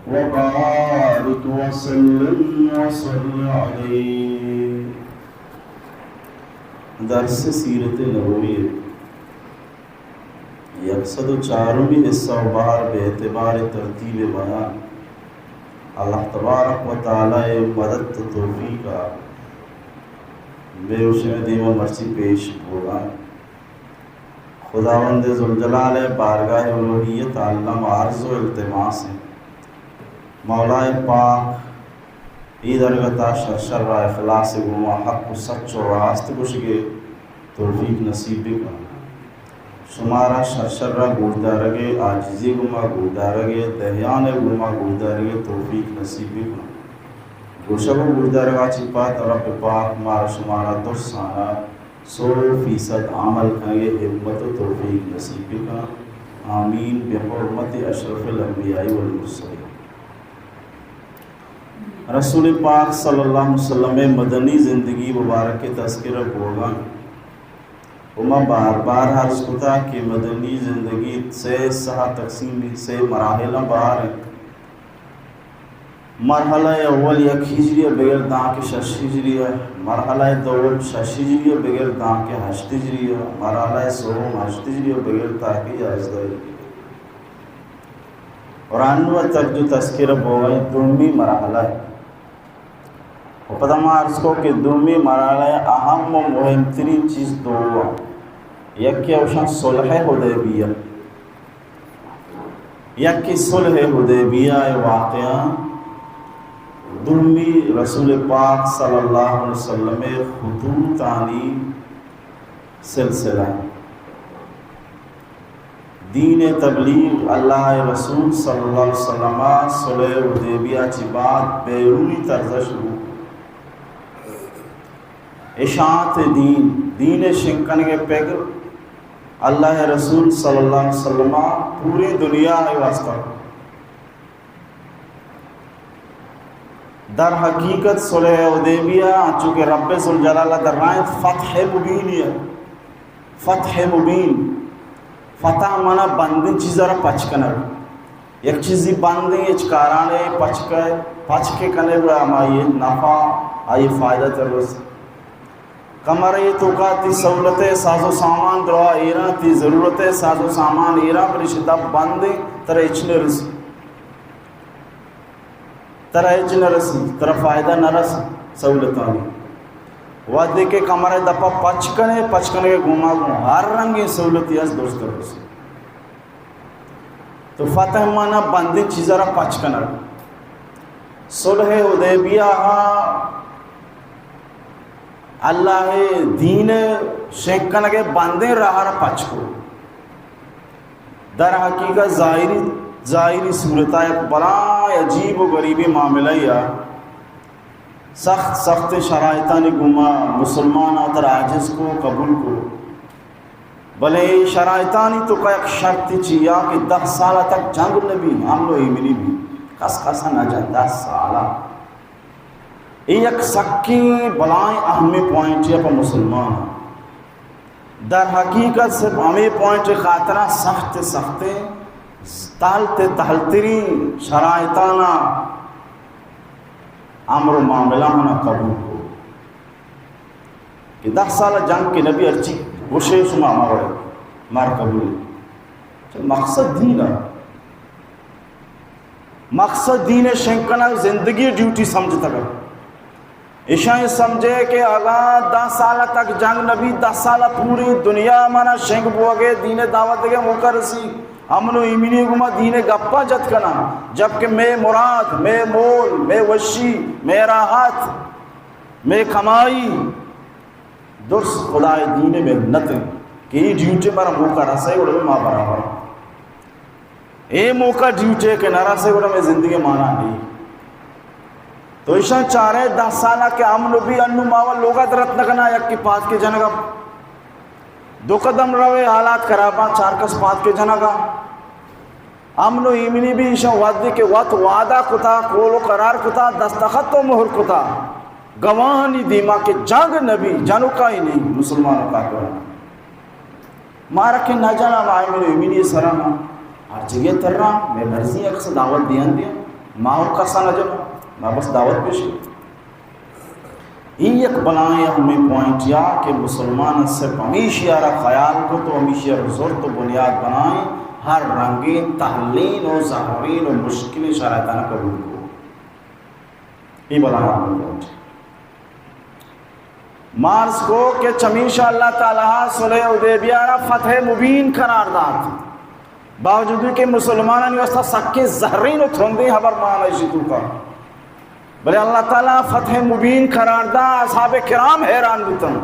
وبارك وسلم وصل عليه. درس سیرت نبوی، یک سد و چارمی حصہ و بار بہ اعتبار ترتیب بیان، اللہ تبارک و تعالی مدد و توفیق ء بے وشیں دیما مرچی پیش بوگا۔ خداوند ذوالجلال ء بارگاہ الوہیت ء الم عرض و التماس انت، مولا پاک اے درگت ء شر شر ء اخلاص ء گوما حق و سچ و راست گوشگ ء توفیق نصیب بکن۔ شمارا شر شر ء گوشدارگ ء عاجزی ء گوما گوشدارگ ء دہیان ء گوما گوشدارگ ء توفیق نصیب بکن۔ گوشگ و گوشدارگ ء چہ پد رب پاک مارا شمارا درسانا سو فیصد عمل کنگ ء ہمت و توفیق نصیب بکن۔ آمین بحرمت اشرف الانبیاء والمرسلین۔ رسول پاک صلی اللہ علیہ وسلم ء مدنی زندگی مبارک ء تذکرہ بوگان و ما بار بار عرض کتا کہ مدنی زندگی سے حصہ تقسیم، سے مراحل بار انت۔ مرحلہ اول یک ہجری ء بگر دانکہ شش ہجری ء، مرحلہ دوم شش ہجری ء بگر دانکہ ہشت ہجری ء، مرحلہ سوم ہشت ہجری ء بگر تاکہ یازدہ ہجری ء۔ اور انو تک جو تذکرہ بوگا دومی مرحلہ ہے۔ و پدا ما عرض کو کہ دومی مرحلہ اہم و مہمترین چیز دو ہیں۔ یکی اوشان صلح حدیبیہ، یکی صلح حدیبیہ ء واقعہ، دومی رسول پاک صلی اللہ علیہ وسلم ء خطوطانی سلسلہ۔ دین تبلیغ، اللہ ء رسول صلی اللہ علیہ وسلم ء صلح حدیبیہ چی بعد بیرونی طرز شروع۔ اشاعت دین، دین شنگ کنگ ء پگر، اللہ ء رسول صلی اللہ علیہ وسلم ء پوری دنیا ء واسطہ۔ در حقیقت صلح حدیبیہ، انچو کہ رب ذوالجلال ء درائینت، فتح مبین ء، فتح مبین، فتح مانا بندیں چیز ء را پچ کنگ۔ یک چیزی بندیں، ہچ کاران ء پچ کہ، پچ کہ کنے گڑا ہمائی نفع، آئی فائدہ تر رس۔ کمرے توکا تی سہولت ء ساز و سامان درا ایراں، تی ضرورت ء ساز و سامان ایراں، بلے شتا بندیں، ترا ہچ نہ رسی۔ ترا ہچ نہ رسی، ترا فائدہ نہ رسی سہولتانی۔ وہدے کہ کمرے دپا پچ کنے، پچ کنے گوما گوں ہر رنگیں سہولتی از درست رسی۔ تو فتح مانا بندیں چیزا را پچ کنگ۔ صلح حدیبیہ ہا اللہ دین شنگ کنگ بندیں راہ را پچ کو۔ در حقیقت ظاہری، ظاہری صورتا یک بلاہیں عجیب و غریبیں معاملہ یا سخت سخت شرائطانی گوما مسلمان آتر عاجز کو، قبول کو۔ بلے اے شرائطانی توکا یک شرطے چیا کہ دہ سال تک جنگ نہ بی، امن و ایمنی بی۔ کس کس نہ جن دہ سال۔ اے یک سکیں بلاہیں اہمیں پوائنٹے پہ مسلمان۔ در حقیقت صرف ہمیں پوائنٹ خاطرہ سخت سختیں، تہل تے تہلترین شرائطانا امر و معاملہ منا قبول کو۔ کہ دہ سال جنگ کہ نبی، ہرچی گوشے شما ہما وڑے مار قبول۔ چہ مقصد دین ء، مقصد دین ء شنگ کنگ زندگی ڈیوٹی سمجھتگ۔ ایشاں سمجھے کہ اگاں دہ سال تک جنگ نبی، دہ سال پوری دنیا منا شنگ بوگے دین دعوت دگے موقع رسی، امن و ایمنی گما دین گپا جت کنا، جبکہ مے مراد، مے مول، مے وشی، مے راحت، مے کمائی، درست خدائے دین ء محنت انت کہ اے ڈیوٹی مارا موقع رسے گڑا ما برابر۔ اے موقع ڈیوٹی کہ نہ رسے گڑا مئے زندگی مانا نہیں۔ تو ایشاں چارے دہ سالا کہ امن بی، انو ماوا لوگا درت نہ کنا، یک کہ پاد کے جنگا دو قدم روے حالات خراباں، چار کس پاد کے جنگا۔ امن و ایمنی بی ایشاں وھدے کہ وت وعدہ کتا، قول و قرار کتا، دستخط و مہر کتا، گواہانی دیما کہ جنگ نبی، جنوکائی نہیں، مسلمان و کافران۔ مارا کہ نہ جنا، ما امن و ایمنی سرا نا، ہر جگہ ترا، مئے مرضی ہے کسا دعوت دیان دیا۔ ما و کسا نہ جنوں، ما بس دعوت پیش کنیں۔ ای یک بلائیں اہمیں پوائنٹ یا کہ مسلمان صرف ہمیشی آرا خیال کو تو ہمیشی آرا زرت و بنیاد بنائیں، ہر رنگیں تہلین و زہرین و مشکلیں شرائطانا قبول کو۔ ای بلائیں اہمیں پوائنٹ۔ ما عرض کو کہ چمیشا اللہ تعالی صلح حدیبیہ را فتح مبین قرار دات، باوجود کہ مسلمانانی واسطہ سکیں زہرین و ترندیں ہبر مان ایشی توکا، بلے اللہ تعالی فتح مبین قرار دا۔ اصحاب کرام حیران بوتن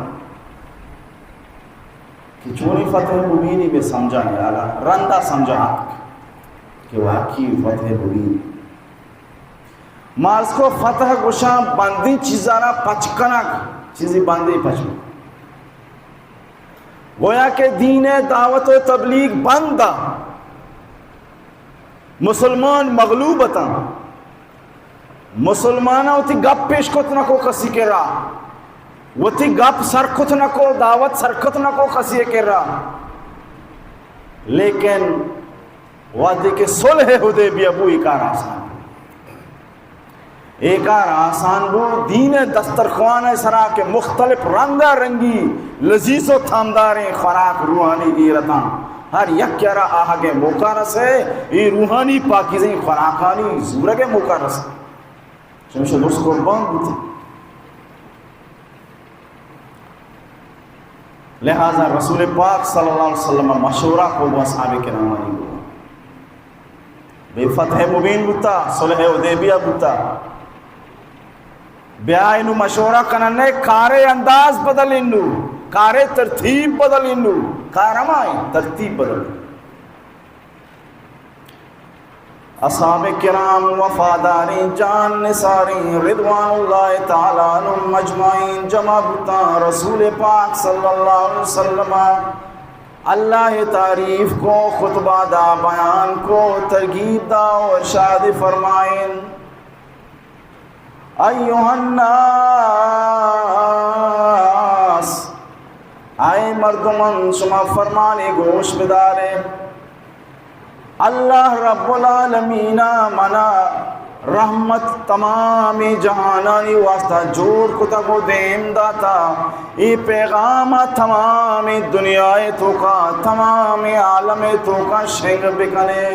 کہ چونی فتح مبینی، بے سمجھا نیالا رندا سمجھا کہ واقعی فتح مبین۔ ما عرض کو فتح گوشاں بندیں چیزانا پچ کنگ، چیزی بندیں پچ کنگ۔ گویا کہ دین دعوت و تبلیغ بند ء، مسلمان مغلوب اتاں، مسلماناں وتی گپ پیش کت نہ کو کسی کرا، وتی گپ سر کت نہ کو، دعوت سر کت نہ کو کسی کرا۔ لیکن وہدے کہ صلح حدیبیہ بو، اے کار آسان بو۔ اے کار آسان بو۔ دین دسترخوان سرا کہ مختلف رنگا رنگی لذیذ و تامداریں خوراک روحانی ایرتاں، ہر یک را آہگ موقع رسے، اے روحانی پاکیزیں خوراکانی زورگ موقع رسے۔ چمیشا درست قربان بوتیں۔ لہذا رسول پاک صلی اللہ علیہ وسلم مشورہ کو گو اصحاب کرامانی گو، بے فتح مبین بوتا، صلح حدیبیہ بوتا، بیا انو مشورہ کنن، کارے انداز بدل انو، کارے ترتیب بدل انو، کار ہمائیں ترتیب بدل۔ اصحاب کرام وفاداریں جان نثاریں رضوان اللہ تعالی عنہم اجمعین جمع بوتاں۔ رسول پاک صلی اللہ علیہ وسلم اللہ تعریف کو، خطبہ دا، بیان کو، ترغیب دا و ارشاد فرمائیں، ایھا الناس، اے مردمن، شما فرمانے گوش بدارے۔ اللہ رب العالمین منا رحمت تمام جہانانی واسطہ جوڑ کتگ و دیم داتا۔ اے پیغام تمام دنیا توکا، تمام عالم توکا شنگ بکنے۔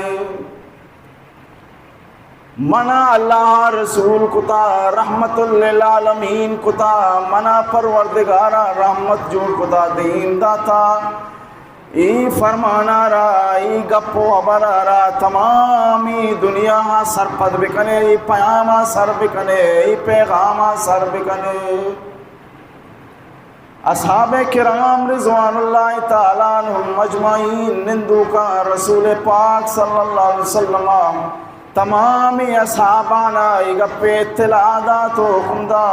منا اللہ رسول کتا، رحمت للعالمین کتا، منا پروردگارا رحمت جوڑ کتا، دین داتا۔ ای فرمانا را، ای گپ و حبرا را تمامی دنیا سرپد بکنے، ای پیاما سر بکنے، ای پیغاما سر بکنے۔ اصحاب کرام رضوان اللہ تعالی عنہم اجمعین نندوکاں رسول پاک صلی اللہ علیہ وسلم تمامی اصحابانا اے گپے اطلاع دات و حکم دا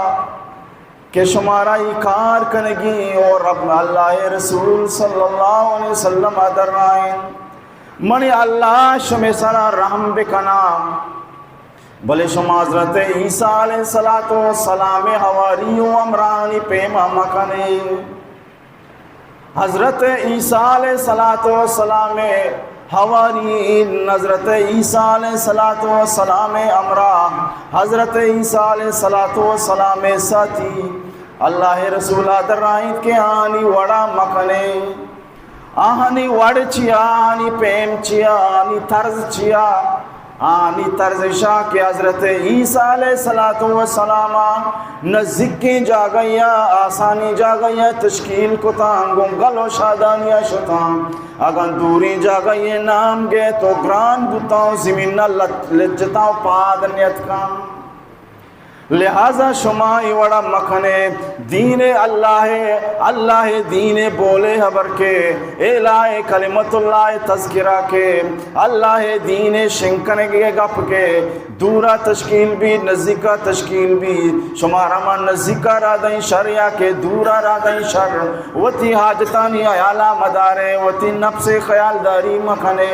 کہ شمارا ای کار کنگی و رب اللہ رسول صلی اللہ علیہ وسلم درائیں، منی اللہ شمے سرا رحم بکنا۔ بلے شما حضرت عیسیٰ علیہ الصلوۃ والسلام حواری و ہمراہانی پیما مکنے۔ حضرت عیسیٰ علیہ الصلوۃ والسلام حواری، حضرت عیسیٰ علیہ الصلوۃ والسلام ہمراہ، حضرت عیسیٰ علیہ الصلوۃ والسلام ساتھی، اللہ رسول درائیں کہ آنی وڑا مکنے۔ آہانی وڑ چیا، آہانی پیم چیا، آہانی طرز چیا؟ آہانی طرز اشا کہ حضرت عیسیٰ علیہ الصلوۃ والسلام نزیکیں جاگہ یا آسانی جاگہ یا تشکیل کتاں، گوں گل و شادانی شتاں۔ اگاں دوریں جاگہ نام گئے تو گران بوتاں، زمین لت-، لجتاں و پاد نیتکاں۔ لہذا شما اے وڑا مکنے۔ دین اللہ، اللہ دین بولے حبر کے، اعلاء کلمت اللہ تذکرہ کے، اللہ دین شنگ کنگے گپ کے، دورا تشکیل بی، نزیکا تشکیل بی، شمارا ما نزیکا را دیں شر یا کہ دورا را دیں شر، وتی حاجتانی حیالا مدارے، وتی نفس خیالداری مکنے،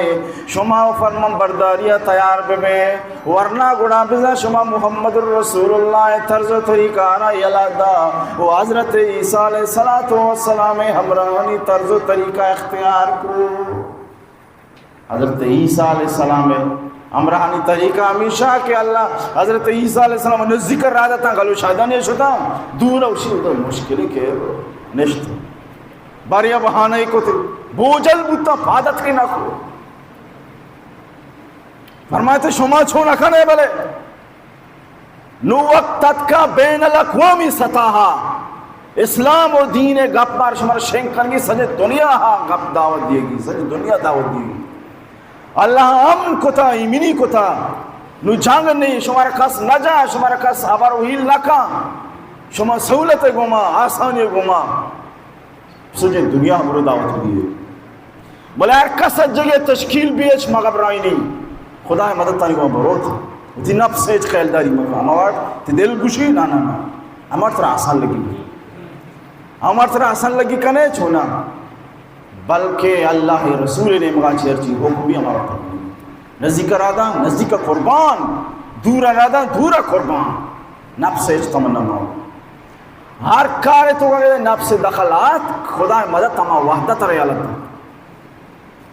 شما فرمان برداری تیار ببے۔ ورنا گڑا بزاں شما محمد الرسول اللہ طرز و طریقہ را یلا دا و حضرت عیسیٰ علیہ الصلوۃ والسلام ہمراہانی طرز و طریقہ اختیار کو۔ حضرت عیسیٰ علیہ السلام ہمراہانی طریقہ ہمیشہ کہ اللہ حضرت عیسیٰ علیہ السلام نزدیک رادتاں گلو شادانی شتاں، دور اوشی ادھر مشکلی کہ نشت۔ باریا بہانہ کو تے بوجل بوتا پادت کے نہ کو۔ فرمائے تو شما چھو نہ کھنے بلے۔ نو وقت تتکا بین الاقوامی سطح ءَ اسلام و دین ءِ گپ مار شمار شنگ کنگی، سجے دنیا ہا گپ دعوت دیگی، سجے دنیا دعوت دیگی۔ اللہ امن کتا، ایمنی کتا، نو جنگ نہیں، شمار کس نہ جا، شمار کس ہبر و ہیل نہ کن، شما سہولت گوما، آسانی گوما۔ سجیں دنیا برو دعوت دیئے۔ بلے ہر کس جگہ تشکیل بیچ مگبرائنی۔ خدا مدد تانی گوما بروت۔ وتی نفس ہچ خیالداری مکن۔ ہما وقت تی دل گوشی، نا، نا، نا۔ ہمار ترا آسان لگی۔ ہمار ترا آسان لگی کنے چونا۔ بلکہ اللہ رسول نیمگا چی ہرچی حکم بھی ہمارا پر۔ نزدیک راداں، نزدیک قربان۔ دور راداں، دور قربان۔ نفس ہچ تمنا ماو۔ ہر کار تو اگر نفس دخل آت، خدا مدد ہما وحدت ریالت۔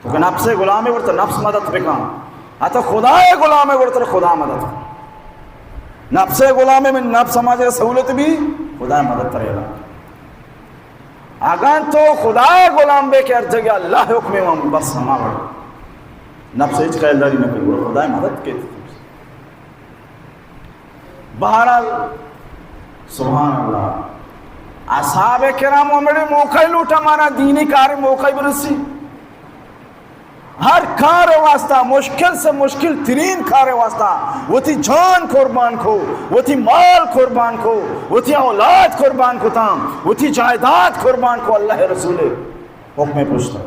تو کہ نفس غلام ورت نفس مدد بکن۔ اتا خدا غلام ورت خدا مدد۔ نفس غلام من نفس ہما جگہ سہولت بھی خدا مدد ریالت۔ اگاں تو خدا غلام بے کہ ہر جگہ اللہ حکم من بس ہما وڑ۔ نفس ہچ خیالداری نہ کن، خدا مدد کے۔ بہرحال، سبحان اللہ، اصحاب کرام ہمڑے موقع لوٹا، مارا دینی کار موقع برسی۔ ہر کار واسطہ، مشکل سے مشکل ترین کار واسطہ وتی جان قربان کو، وتی مال قربان کو، وتی اولاد قربان کو تام، وتی جائیداد قربان کو، اللہ رسول حکم پشتا۔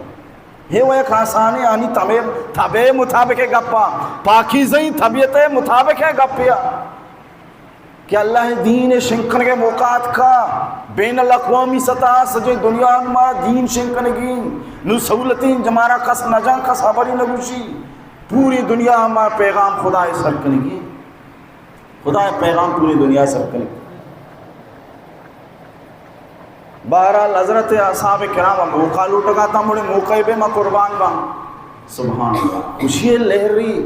ہے وہ یک آسانی آنی تمے طبع مطابق گپا، پاکیزہ طبیعت مطابق گپیا کہ اللہ دین شنگ کنگے موقع آتکا، بین الاقوامی سطح سجے دنیا ما دین شنگ کنگی، نو سہولتیں جمارا کس نہ جان، کس خبری نہ گوشی، پوری دنیا ما پیغام خدا سر کنگی۔ خدا پیغام پوری دنیا سر کنی۔ بہرحال حضرت اصحاب کرام موقع لوٹگا تا، مڑے موقع بے ما قربان باں۔ سبحان اللہ۔ خوشی لہری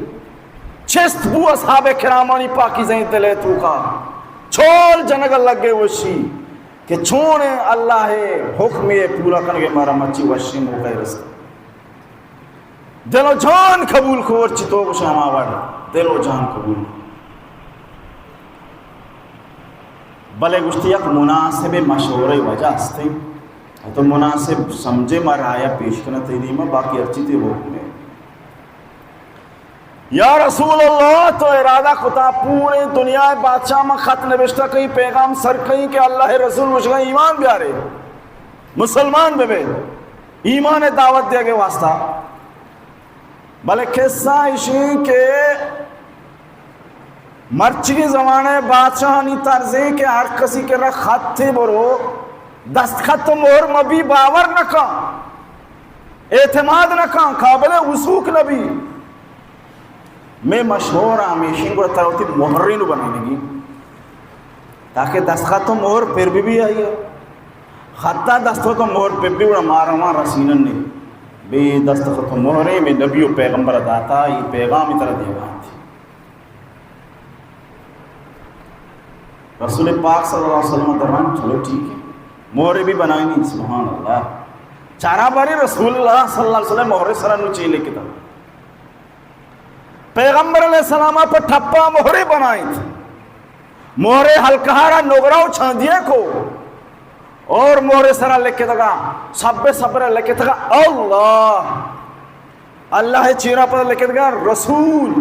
چست بو اصحاب کرامانی پاکیزیں دلے توکا۔ چول جنگ لگے وشی کہ چون اللہ حکم پورا کنگے مارا مچی وشی موقع رستا۔ دل و جان قبول کو، ہرچی تو گوشے ہما وڑ، دل و جان قبول کو۔ بلے گوشتی یک مناسب مشورے وجہ ہستے، تو مناسب سمجھے ما رایا پیش کنا تئی دیما، باقی ہرچی تئی حکم ہے۔ یا رسول اللہ، تو ارادہ کتا پورے دنیا بادشاہ ما خط نوشتہ کئی، پیغام سر کئی کہ اللہ رسول مشگا ایمان بیارے، مسلمان بے بے۔ ایمان دعوت دیگے واسطہ۔ بلے قصہ اشی کہ مرچی زمانے بادشاہانی طرزیں کہ ہر کسی کہ را خط برو، دستخط و مہر مبی، باور نہ کن، اعتماد نہ کن، قابل وثوق نہ بی۔ میں مشورہ ہمیشیں گڑا ترا وتی مہرے نو بنائینگی تاکہ دستخط و مہر پر بی بی آئی۔ خطا دستخط و مہر پر بی گڑا مارا وان رسینن نے۔ بے دستخط و مہرے میں نبی و پیغمبر داتا، یہ پیغام ترا دیوان تھی۔ رسول پاک صلی اللہ علیہ وسلم دران، چلو ٹھیک ہے، مہرے بھی بنائینی۔ سبحان اللہ۔ چارا باری رسول اللہ صلی اللہ علیہ وسلم مہرے سرا نو چی لکھتا۔ پیغمبر علیہ السلام پر ٹپا مہرے بنائیت۔ مہرے حلقہ را نگرا و چاندیے کو اور مہرے سرا لکھتگا، سب سبرا لکھتگا اللہ۔ اللہ چیرا پر لکھتگا رسول۔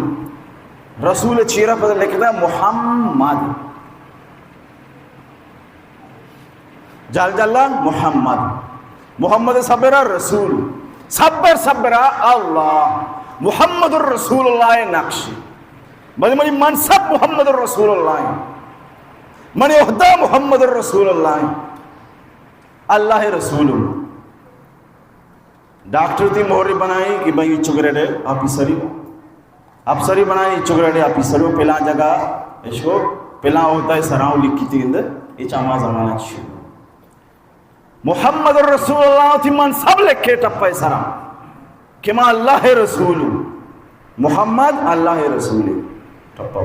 رسول چیرا پر لکھتگا محمد۔ جل جلال محمد۔ محمد سبرا رسول۔ سبر سبرا اللہ۔ محمد رسول اللہ نقشی۔ بلے منی منصب محمد رسول اللہ۔ منی عہدہ محمد رسول اللہ۔ اللہ رسول۔ ڈاکٹر تی مہرے بنائی کہ بھئی چگریڈے آفیسری۔ افسری بنائیں، چگرڑے آفیسرو پلاں جگہ اشو، پلاں عہدہ سراؤں لکھی تھی اندر، یہ چاما زمانہ چی شروع۔ محمد رسول اللہ تھی منصب لکھے ٹپے سرا کہ ما اللہ رسول ہوں۔ محمد اللہ ءِ رسول اِنت۔ ٹپا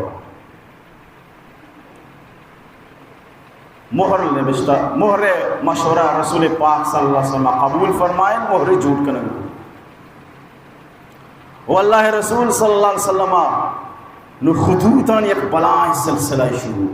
مہر نبشتہ، مہر ءِ مشورہ رسول پاک صلی اللہ علیہ وسلم قبول فرمائیں، مہر جوڑ کنگ۔ و اللہ ءِ رسول صلی اللہ علیہ وسلم نو خطوطانی یک بلائیں سلسلہ شروع۔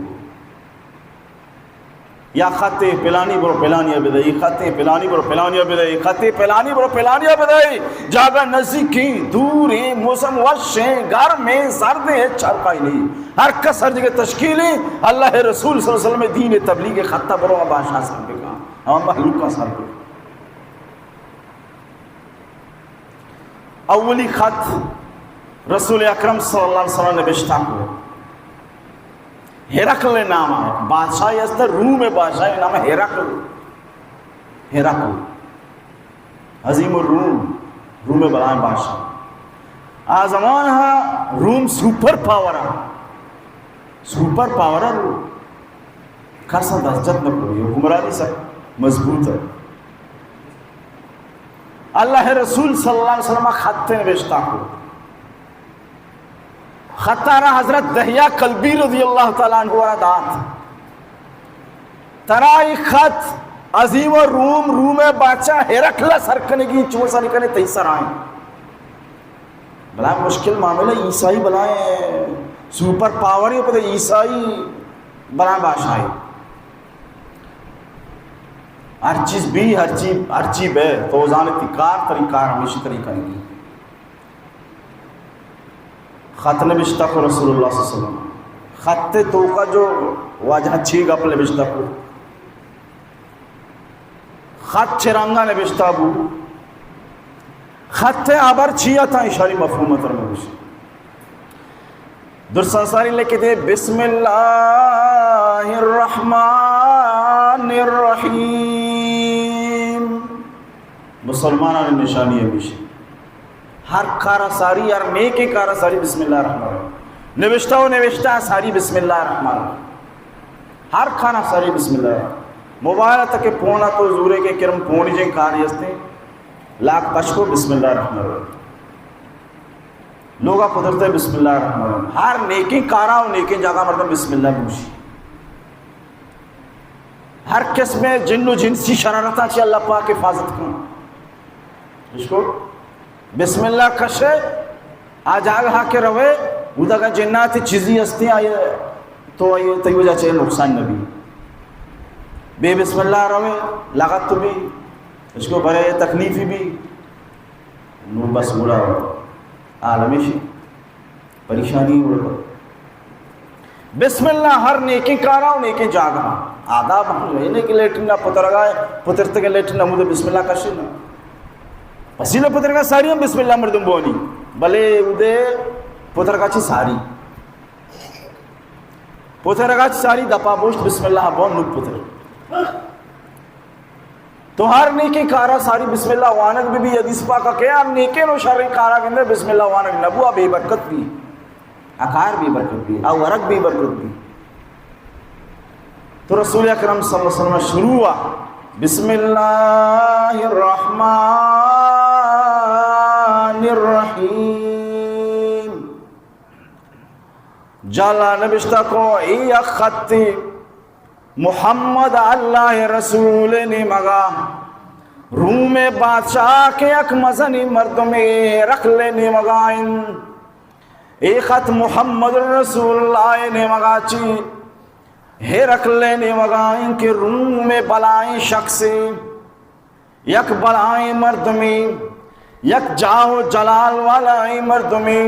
یا خط پلانی برو پلانی ءَ بدئے، خط پلانی برو پلانی ءَ بدئے، خط پلانی برو پلانی ءَ بدئے۔ جاگہ نزیکیں، دوریں، موسم وشیں، گرمیں، سردیں، ہچ فرقے نہیں۔ ہر کس ہر جگہ تشکیلیں، اللہ ءِ رسول صلی اللہ علیہ وسلم دین تبلیغ خط برو بادشاہ سر بکن، ہم مخلوق سر بکن۔ اولی خط رسول اکرم صلی اللہ علیہ وسلم نبشتہ کو۔ ہرقل نام ہے، بادشاہ است، روم بادشاہ نام ہے ہرقل۔ ہرقل، عظیم الروم، روم بلائیں بادشاہ۔ آ زمان ہا روم سپر پاور ہے، سپر پاور ہے روم۔ کس دست جت نہ کوئی، حکمرانی سک مضبوط ہے۔ اللہ ءِ رسول صلی اللہ علیہ وسلم خط نبشتہ کو۔ خط ءَ را حضرت دحیہ کلبی رضی اللہ تعالی عنہ را دات۔ ترا اے خط عظیم الروم، روم ءِ بادشاہ ہرقل ءَ سر کنگی، چون سر کنے تئی سر آئیں۔ بلائیں مشکل معاملہ، عیسائی بلائیں سپر پاور ہے، پتہ عیسائی بلائیں بادشاہ ہے۔ ہر چیز بھی، ہر چیز، ہر چیز بے، تو زانتی کار، تری کار ہمیشی تری کنگی۔ خط نبشتہ کو رسول اللہ صلی اللہ علیہ وسلم۔ خط توکا جو واجہ چی گپ نبشتہ کو۔ خط چہ رنگا نبشتہ بو۔ خط ءِ ہبر چی اتاں، اشاری مفہوم تر نبشتہ۔ درستاں ساری لکھتے، بسم اللہ الرحمن الرحیم۔ مسلمانانی نشانی ہمیش۔ ہر کارا ساری، ہر نیکیں کارا ساری بسم اللہ الرحمن الرحیم۔ نوشتہ و نوشتہ ساری بسم اللہ الرحمن الرحیم۔ ہر کارا ساری بسم اللہ الرحمن۔ موبائل تک فون تو زورے کہ کرم فون جیں کاری ہستے، لاک پشکو بسم اللہ الرحمن الرحیم۔ لوگا پدرتے بسم اللہ الرحمن الرحیم۔ ہر نیکیں کارا و نیکیں جاگہ مردم بسم اللہ بوشی۔ ہر قسم جن و جنسی شرارتاں چہ اللہ پاک حفاظت کن۔ اس کو بسم اللہ کشے، آ جاگہ کہ روے، اودگا جنات چیزی ہستی، آئیے تو آئیے تئی وجہ چہ نقصان نبی۔ بے بسم اللہ روے، لغت بھی، اس کو بڑے تکلیفی بھی۔ نو بس گڑا عالمش پریشانی گڑا۔ بسم اللہ ہر نیکیں کارا و نیکیں جاگہ۔ آداب ہم ہے کہ لیٹرین پترگا، پترتگے لیٹرین ہمود بسم اللہ کشنا۔ پسیلہ پترگا ساری ہم بسم اللہ مردم بونی۔ بلے اودے پترگا چی ساری۔ پترگا چی ساری دپا بوشت بسم اللہ بون نو پتر۔ تو ہر نیکیں کارا ساری بسم اللہ وانگ بہ بی۔ حدیث پاکا کہ ہر نیکیں و شریں کارا گندے بسم اللہ وانگ نبو، آ بے برکت بی، آ کار بے برکت بی، آ ورگ بے برکت بی۔ تو رسول اکرم صلی اللہ علیہ وسلم شروع ہوا، بسم اللہ الرحمن الرحیم۔ جالا نبشتہ کو، اے یک خطے محمد اللہ رسول نیمگا، روم بادشاہ کہ یک مزنی مردمے ہرقل نیمگا انت۔ اے خط محمد رسول اللہ نیمگا چی؟ ہرقل نیمگا انت کہ روم بلائیں شخصے۔ یک بلائیں مردمے، یک جاہ و جلال والائیں مردمے،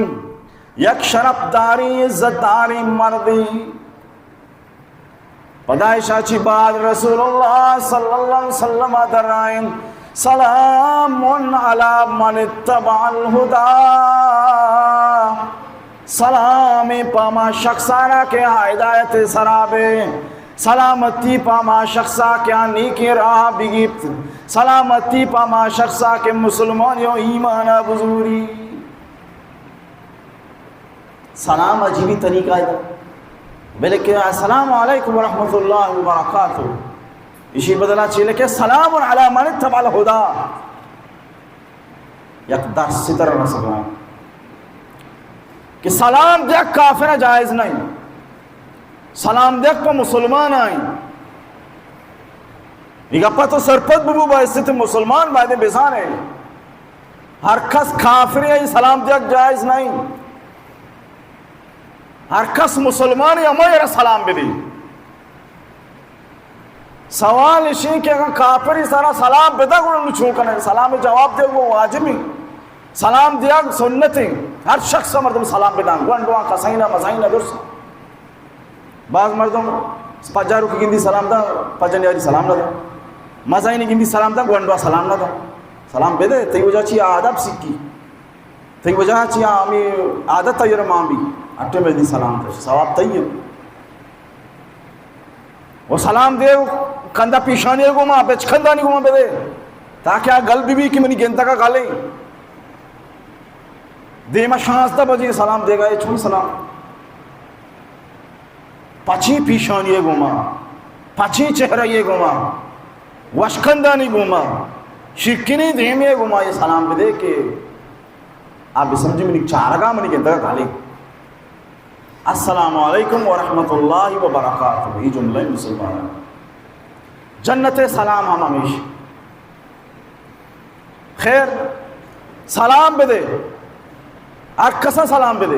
یک شرفداریں عزتداریں مردے۔ پدا اشاں چی بعد رسول اللہ صلی اللہ علیہ وسلم درائیں، سلام علی من اتبع الہدی، سلام پہ ہما شخصانا کہ ہدایت سرا بے، سلامتی پہ ہما شخصا کہ آ نیکیں راہ بگیپت، سلامتی پہ ہما شخصا کہ مسلمانی و ایمانا بزوری۔ سلام عجیبی طریقہ ہے، بلکہ السلام علیکم ورحمۃ اللہ وبرکاتہ، اشی بدلا چی لکھے سلام علی من اتبع الہدی۔ یک درس طرح رسگا۔ کہ سلام دیگ کافر ءَ جائز نہ اِنت، سلام دیگ پہ مسلمان ءَ اِنت۔ اے گپ ءَ تو سرپد ببو، بحیثیت مسلمان باید بزانے۔ ہر کس کافرے ءَ سلام دیگ جائز نہ اِنت۔ ہر کس مسلمانے، ہمائی ءَ را سلام بدے۔ سوال اِش اِنت کہ اگاں کافرے سرا سلام بدے گڑا نوں چون کنئے؟ سلام ءِ جواب دیگ واجب اِنت، سلام دیگ سنت اِنت۔ ہر شخص ءَ مردم سلام بدنت، گونڈواں، کسائینا، مزنینا، درست۔ باز مردم پجاروکے گندی سلام دنت، پجنیاری سلام نہ دنت۔ مزنینے گندی سلام دنت، گونڈواں سلام نہ دنت۔ سلام بدے، تئی وجہ چی آ ادب سکی؟ تئی وجہ چی آ ہمے عادت ءَ یرا مان بی؟ اٹے میں دی سلام دے، ثواب تئی اِنت۔ و سلام دے، کندہ پیشانی ءَ گوما، بچکندانی گوما بدے، تاکہ آ گل بہ بی کہ منی گندگ ءَ گل اِنت۔ دیم ءَ شانزدہ بجے سلام دیگ ءَ، اے چون سلام؟ پچیں پیشانی ءَ گوما، پچیں چہرہ ءَ گوما، وشکندانی گوما، شیرکنیں دیمے ءَ گوما اے سلام بدے کہ آ بسمجھی منی چارگ ءَ، منی گندگ ءَ گل اِنت۔ السلام علیکم ورحمۃ اللہ وبرکاتہ، اے جملہ مسلمان۔ جنت ءِ سلام ہم ہمیش۔ خیر، سلام بدے، ہر کس ءَ سلام بدے۔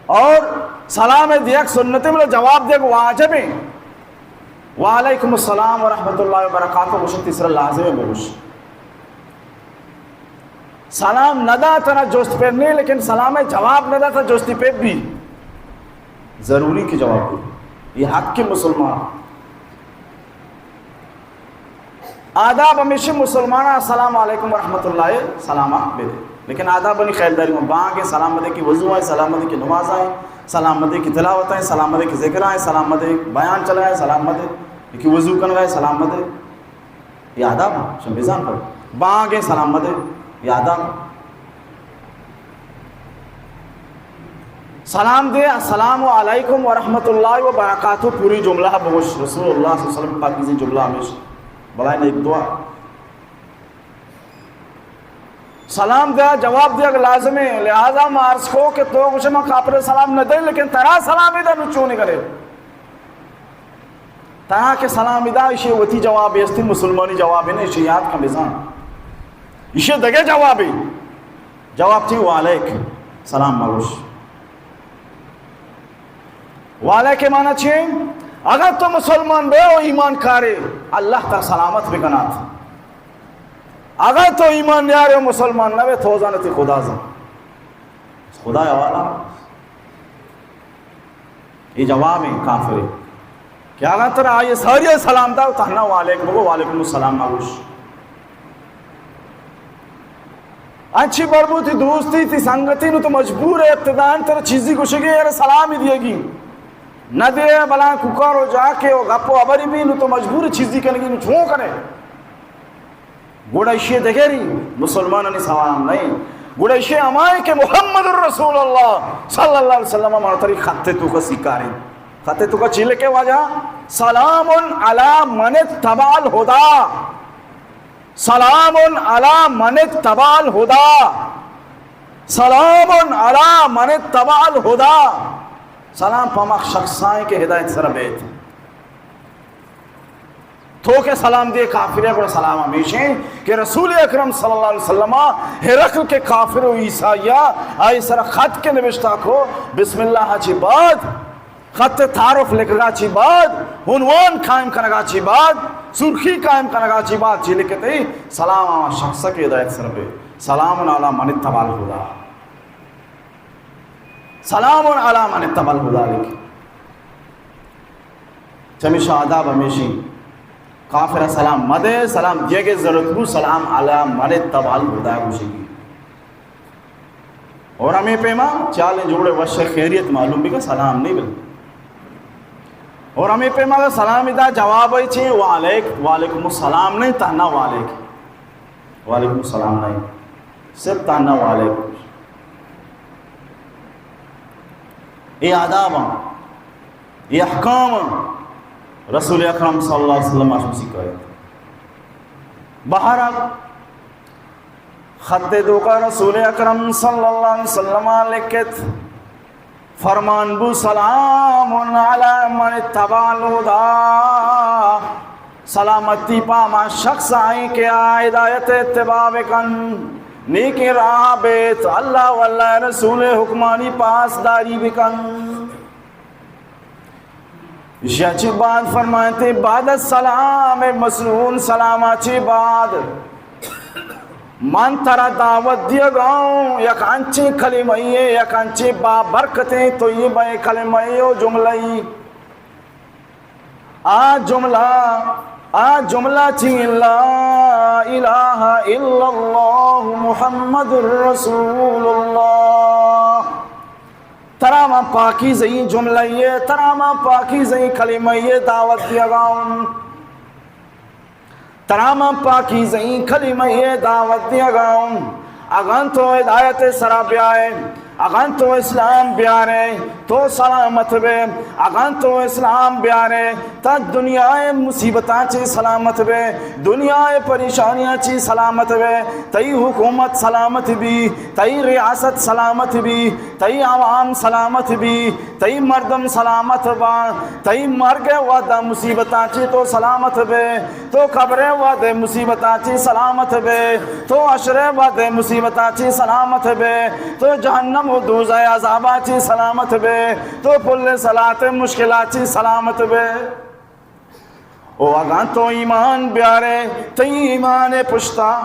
اور سلام ءِ دیگ سنت اِنت، بلے جواب دیگ واجب اِنت۔ وعلیکم السلام ورحمۃ اللہ وبرکاتہ گوشت، تیسرا لازم اِنت بگوش۔ سلام نہ دات ءَ جست پہ نہ اِنت، لیکن سلام ءِ جواب نہ دات ءَ جستی پہ بی۔ ضروری کہ جواب دے۔ اے حق مسلمان۔ آداب ہمیش اِنت مسلمان ءَ السلام علیکم ورحمۃ اللہ سلام ءَ بدے۔ لیکن آدابانی خیالداری، بانگ ءَ سلام مدے کہ وضو ءَ، سلام مدے کہ نماز ءَ، سلام مدے کہ تلاوت ءَ، سلام مدے کہ ذکر ءَ، سلام مدے بیان چلگ ءَ، سلام مدے کہ وضو کنگ ءَ، سلام مدے۔ اے آداب اِنت، شما بزان پر۔ بانگ ءَ سلام مدے، اے آداب۔ سلام دے، السلام علیکم ورحمۃ اللہ وبرکاتہ، پوری جملہ بگوش۔ رسول اللہ صلی اللہ علیہ وسلم پاکیزیں جملہ ہمیش، بلائیں نیک دعا۔ سلام دے، جواب دیگ لازم اِنت، لہذا ما عرض کو کہ تو گوشے ما کافر سلام نہ دیں، لیکن ترا سلام دا، نوں چون کنئے؟ ترا کہ سلام دا، ایشی وتی جواب است، مسلمانی جواب نہ اِنت، ایشی یاد کن بزان۔ ایشی دگہ جواب اِنت۔ جواب چی؟ وعلیک سلام مگوش۔ وعلیک معنی چی؟ اگر تو مسلمان بے و ایمان کارے، اللہ ترا سلامت بکنات۔ اگر تو ایمان نیارے و مسلمان نہ بے، تو زانتی خدا زان۔ خدا حوالہ۔ اے جواب اِنت کافر ءِ کہ اگاں ترا آئی ساری ءَ سلام دا، تہنا وعلیک بگو، وعلیکم السلام مگوش۔ انچی بربو تئی دوستی، تئی سنگتی، نوں تو مجبور ئے ابتداءً ترا چیزی گوشگی، یار سلامی دیگی۔ نہ دے، بلاں کوکار و جاکے و گپ و ہبری بی، نوں تو مجبور ئے چیزی کنگی، نوں چون کنئے؟ گڑا ایشی دگری مسلمانانی سوال نہ اِنت۔ گڑا ایشی ہمائی کہ محمد رسول اللہ صلی اللہ علیہ وسلم مارا تری خط توکا سیکاریں۔ خط توکا چی لکھے واجہ؟ سلام علی من اتبع الہدی۔ سلام علی من اتبع الہدی۔ سلام علی من اتبع الہدی۔ سلام پہ ہما شخصائیں کہ ہدایت سر بیت۔ تو کہ سلام دے کافر ءَ، گڑا سلام ہمیش اِنت کہ رسول اکرم صلی اللہ علیہ وسلم ءَ ہرقل کہ کافر و عیسائی ءَ آئی سر خط کہ نبشتہ کو، بسم اللہ چی بعد، خط تعارف لکھگا چی بعد، عنوان قائم کنگا چی بعد، سرخی قائم کنگا چی بعد، چی لکھتے؟ سلام ہما شخص کہ ہدایت سر بے، سلام علی من اتبع الہدی۔ سلام علی من اتبع الہدی لکھ۔ چمیشا آداب ہمیش اِنت، کافر ءَ سلام مدے، سلام دیگے ضرورت بو، سلام علی من اتبع الہدی گوشگی۔ اور ہمے پیما چالیں جوڑے وش خیریت معلوم بکن، سلام نہیں بل۔ اور ہمے پیما اگر سلام دا جواب ہے چی؟ وعلیک، وعلیکم السلام نہیں، تہنا وعلیک۔ وعلیکم السلام نہیں، صرف تہنا وعلیک۔ اے آداب ہیں، اے احکام ہیں، رسول اکرم صلی اللہ علیہ وسلم ءَ شمسی کہے۔ بہرحال، خط ءِ توکا رسول اکرم صلی اللہ علیہ وسلم ءَ لکھت، فرمان بو، سلام علی من اتبع الہدی، سلامتی پہ ہما شخص ءَ ایں کہ آ ہدایت ءِ اتباع بکن، نیکیں راہ ءَ بیت، اللہ و اللہ ءِ رسول ءِ حکمانی پاسداری بکن۔ ایشی ءَ چہ بعد فرمائیت، بعد السلام، اے مسنون، سلام ءَ چہ بعد من ترا دعوت دیگا اوں یک انچیں کلمہ یے، یک انچیں بابرکتیں طیبہ کلمہ یے و جملہ یے۔ آ جملہ، آ جملہ چی؟ لا الہ الا اللہ محمد رسول اللہ۔ ترا من پاکیزہیں جملہ یے، ترا من پاکیزہیں کلمہ یے دعوت دیگا اوں۔ ترا من پاکیزہیں کلمہ یے دعوت دیگا اوں۔ اگاں تو ہدایت ءِ سرا بیائے، اگاں تو اسلام بیارے، تو سلامت بے۔ اگاں تو اسلام بیارے، تا دنیا ءِ مصیبتاں چہ سلامت بے، دنیا ءِ پریشانیاں چہ سلامت بے، تئی حکومت سلامت بی، تئی ریاست سلامت بی، تئی عوام سلامت بی، تئی مردم سلامت باں، تئی مرگ ءِ وہد ءَ مصیبتاں چہ تو سلامت بے، تو قبر ءِ وہد ءَ مصیبتاں چہ سلامت بے، تو حشر ءِ وہد ءَ مصیبتاں چہ سلامت بے، تو جہنم و دوزہ ءِ عذاباں چہ سلامت بے، تو پل صراط ءِ مشکلات چہ سلامت بے۔ او اگاں تو ایمان بیارے، تئی ایمان ءِ پشتا،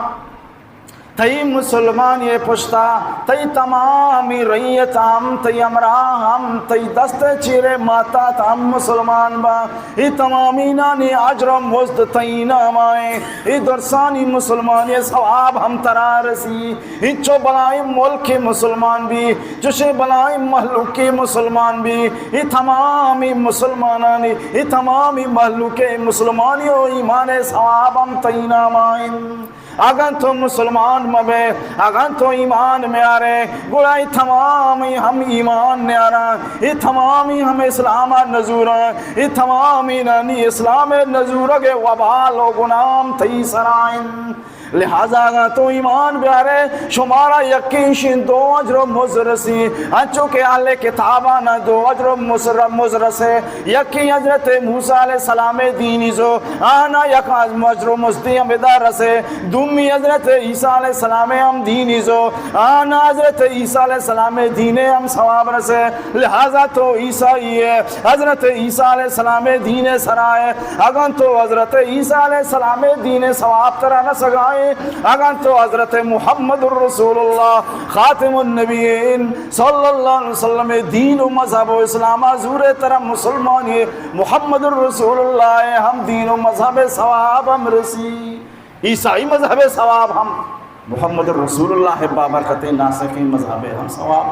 تئی مسلمانی ءِ پشتا، تئی تمامی رعیت ہم، تئی ہمراہ ہم، تئی دست ءِ چیر ءِ ماتات ہم مسلمان باں، اے تمامینانی اجر و مزد تئی نام ءَ ایں، اے درسانی مسلمانی ءِ ثواب ہم ترا رسی۔ انچو بلاہیں ملکے مسلمان بی، چوشیں بلاہیں مہلوکے مسلمان بی، اے تمامی مسلمانانی، اے تمامی مہلوکے مسلمانی و ایمان ءِ ثواب ہم تئی نام ءَ انت۔ اگاں تو مسلمان مبے، اگاں تو ایمان میارے، گڑا اے تمامی ہم ایمان نیاراں، اے تمامی ہم اسلام ءَ نزوراں، اے تمامینانی اسلام ءِ نزورگ ءِ وبال و گناہ ہم تئی سرا انت۔ لہذا اگاں تو ایمان بیارے، شمارا یکیں شین دو اجر و مزد رسی، انچو کہ اہل کتابانا دو اجر و مزد، مزد رسے۔ یکیں حضرت موسیٰ علیہ السلام ءِ دینی زو، آنا یک اجر و مزدی ہم ادا رسے۔ دومی حضرت عیسیٰ علیہ السلام ءِ ہم دینی زو، آنا حضرت عیسیٰ علیہ السلام ءِ دین ءِ ہم ثواب رسے۔ لہذا تو عیسائی ئے، حضرت عیسیٰ علیہ السلام ءِ دین ءِ سرا ئے۔ اگاں تو حضرت عیسیٰ علیہ السلام ءِ دین ءِ ثواب ترا رسگا ایں، اگاں تو حضرت محمد الرسول اللہ خاتم النبیین صلی اللہ علیہ وسلم ءِ دین و مذہب و اسلام ءَ زورے، ترا مسلمانی، محمد الرسول اللہ ءِ ہم دین و مذہب ءِ ثواب ہم رسی۔ عیسائی مذہب ءِ ثواب ہم، محمد الرسول اللہ ءِ بابرکتیں ناسکیں مذہب ءِ ہم ثواب،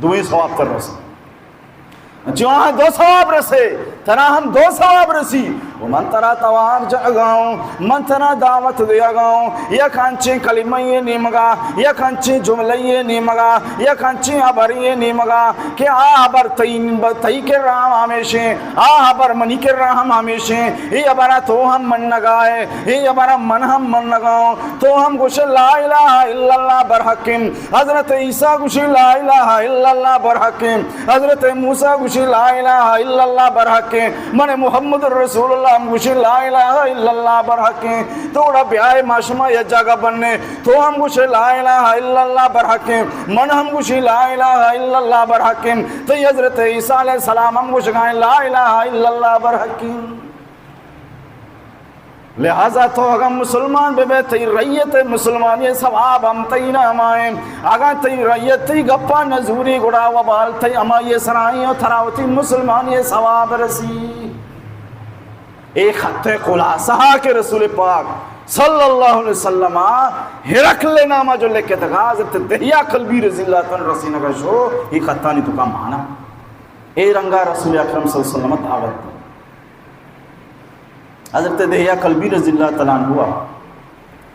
دوئیں ثواب ترا رسی۔ انچو آہاں دو ثواب رسے، ترا ہم دو ثواب رسی۔ و من ترا توار جنگا اوں، من ترا دعوت دیگا اوں، یک انچیں کلمہ یے نیمگا، یک انچیں جملہ یے نیمگا، یک انچیں ہبرے نیمگا کہ آ ہبر تئی، تئی کرا ہم ہمیشیں، آ ہبر منی کرا ہم ہمیشیں، اے ہبرا تو ہم منگا ئے، اے ہبرا من ہم منگا اوں۔ تو ہم گوشے لا الہ الا اللہ برحقیں، حضرت عیسیٰ گوشی لا الہ الا اللہ برحقیں، حضرت موسیٰ گوشی لا الہ الا اللہ برحقیں، من محمد الرسول اللہ ہم گوشی لا الہ الا اللہ برحقیں۔ تو گڑا بیائے ما شما یک جاگہ بنے، تو ہم گوشے لا الہ الا اللہ برحقیں، من ہم گوشی لا الہ الا اللہ برحقیں، تئی حضرت عیسیٰ علیہ السلام ہم گوشگائیں لا الہ الا اللہ برحقیں۔ لہذا تو اگاں مسلمان بہ بئے، تئی رعیت مسلمانی ثواب ہم تئی ناما ایں۔ اگاں تئی رعیت تئی گپا نزوری، گڑا وبال تئی ہمائی سرا ایں و ترا وتی مسلمانی ثواب رسی۔ اے خط خلاصہ کہ رسول پاک صلی اللہ علیہ وسلم ہرقل ناما جو لکھتگا، حضرت دحیہ کلبی رضی اللہ تعالی عنہ رسینگا شو، اے خطانی توکا مانا۔ اے رنگا رسول اکرم صلی اللہ علیہ وسلم دعوت۔ حضرت دحیہ کلبی رضی اللہ تعالی عنہ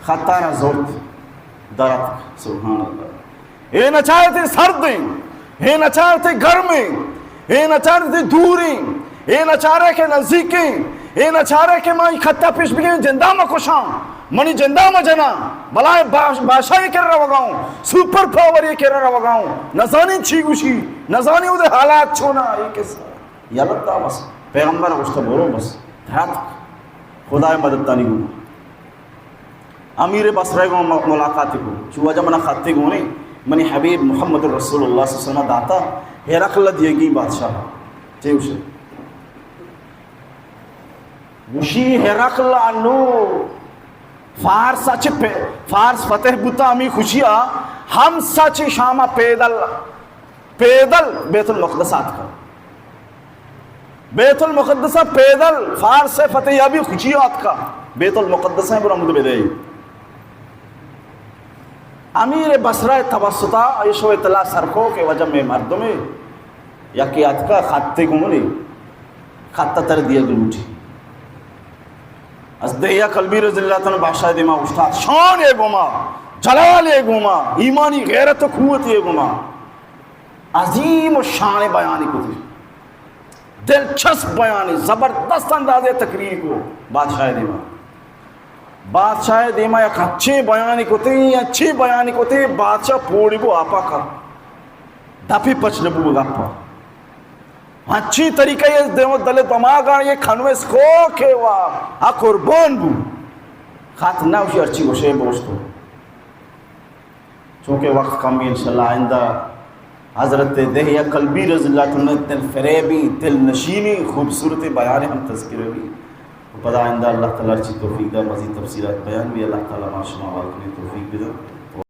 خطانا زرت، دراتک۔ سبحان اللہ۔ اے نچارتے سردیں، اے نچارتے گرمیں، اے نچارتے دوریں، اے نچارے کہ نزیکیں، اے نچارے کہ ما ای خطا پیش بگیں جندا مکشاں۔ منی جندا مجنا، بلائیں باش-، بادشاہی کرا روگا ہوں، سپر پاوری کرا روگا ہوں، نزانی چی گوشی، نزانی اودے حالات چونا، اے قصہ۔ یلہ دا بس، پیغمبر گوشتا برو بس، دراتک، خدائے مدد تانی گو۔ امیر بصرہ گو م-، ملاقات کو، چو وجہ منا خطے گونے، منی حبیب محمد رسول اللہ صلی اللہ علیہ وسلم داتا، ہرقل دیگی بادشاہ، چے گوشے؟ گوشی ہرقل انو فارس چہ پہ-، فارس فتح بوتا ہمی خوشیا ہم سچ شاما پیدل، پیدل بیت المقدس آتکا۔ بیت المقدس پیدل فارس فتح یا بھی خوشی آتکا۔ بیت المقدس برا مد بدے۔ امیر بصرہ توسطا ایشو اطلاع سرکو کہ وجہ میں مردمے یکی آتکا خطے گونے۔ خط تر دیا گلوٹی۔ از دہیا قلبی رضی اللہ تعالیٰ عنہ بادشاہ دیما استاد شان اے گوما، جلال اے گوما، ایمانی غیرت و قوت اے گوما۔ عظیم و شان بیانی کتی۔ دلچسپ بیانی، زبردست اندازے تقریر کو بادشاہ دیما۔ بادشاہ دیما یک اچھے بیانی کتی، اچھے بیانی کتی، بادشاہ پوڑی بو آپا کا۔ دپی پچ نبو گپا۔ ہنچی طریقہ یہ دیو دل دماغا یہ کنوینس کو کہ وا آ قربان بو۔ خط نہ ہوشی ہرچی گوشے بوشتو۔ چونکہ وقت کم ہے، انشاءاللہ آئندہ حضرت دہیا قلبی رضی اللہ تعالیٰ عنہ دل فریبی، دل نشینی، خوبصورت بیان ہم تذکرہ بھی۔ پدا آئندہ اللہ تعالیٰ ہرچی توفیق دا مزید تفصیلات بیان بھی۔ اللہ تعالیٰ ما شما والکنی توفیق بدا۔